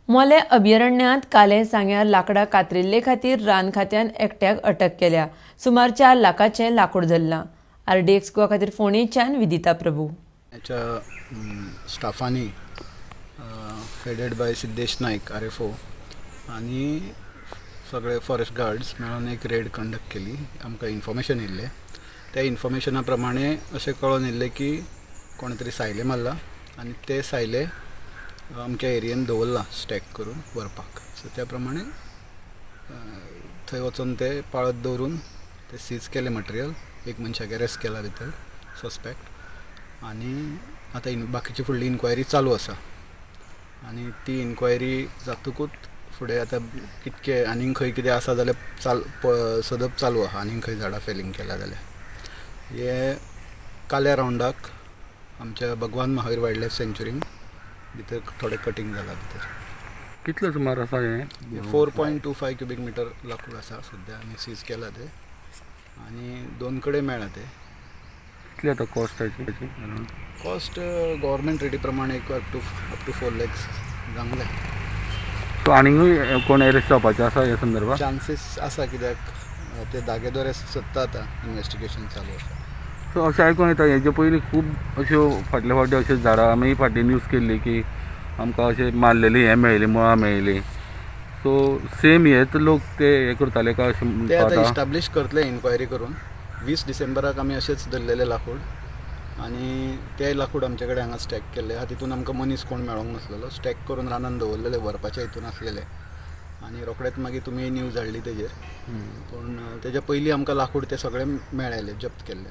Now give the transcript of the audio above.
मोलें अभयारण्यांत कालें सांग्यार लाकडां कातरिल्ले खातीर रान खात्यान एकट्याक अटक केल्या. सुमार 4 लाखाचें लाकूड धरलां. आरडीएक्स गोवा खातीर फोंडेच्यान विदिता प्रभू. ह्याच्या स्टाफांनी headed by Siddhesh Naik RFO आनी सगळे फॉरेस्ट गार्ड्स मेळून एक रेड कंडक्ट केली. आमकां इन्फॉर्मेशन येयल्लें, त्या इन्फॉर्मेशना प्रमाणे अशें कळोन येयल्लें की कोणे तरी सायले मारला आनी ते सायले आमच्या एरियेन दवरला स्टॅक करून व्हरपाक. सो त्या प्रमाणे थंय वचोन ते पाळत दवरून ते सीज केलें मटेरियल. एक मनशाक अरेस्ट केला भितर सस्पेक्ट आनी आतां बाकीची फुडली इन्क्वायरी चालू आसा आनी ती इन्क्वायरी जातकूच फुडें आतां कितके आनीक खंय कितें आसा जाल्यार सदप चालू आहा. आनीक खंय झाडां फेलिंग केलां जाल्यार हे काल्या रावंडाक आमच्या भगवान महावीर वायल्ड लायफ सँच्युरीन भितर थोडें कटींग जाला भितर. कितले सुमार आसा हें? 4.25 क्युबीक मिटर लाकूड आसा सद्या आमी सीज केला ते आनी 2 कडेन मेळ्ळा ते. कितले आतां कॉस्ट ताची? कॉस्ट गव्हर्मेंट रेटी प्रमाणे एक अप टू 4 लॅक्स जावंक जाय. सो आनीकूय कोण अरेस्ट जावपाचे आसा ह्या संदर्भात? चान्सीस आसा कित्याक ते धागेदोरे सोदता आतां, इन्वेस्टिगेशन चालू आसा. सो अशें आयकून येता हेजे पयलीं खूब अश्यो फाटले फावटी अश्यो झाडां आमी फाटीं न्यूज केल्ली की आमकां अशें मारलेली हें मेळ्ळी, मुळां मेळ्ळी. सो सेम हेच लोक ते हें करताले काय अशें ते आतां इस्टाब्लीश करतले इन्क्वायरी करून. 20 डिसेंबराक आमी अशेंच धरलेलें लाकूड आनी ते लाकूड आमचे कडेन हांगा स्टॅक केल्ले आहा. तितून आमकां मनीस कोण मेळोंक नासलेलो, स्टॅक करून रानान दवरलेले व्हरपाच्या हितून आसलेले आनी रोखडेच मागीर तुमी न्यूज हाडली तेजेर. पूण तेज्या पयलीं आमकां लाकूड ते सगळे मेळ्ळेले, जप्त केल्ले.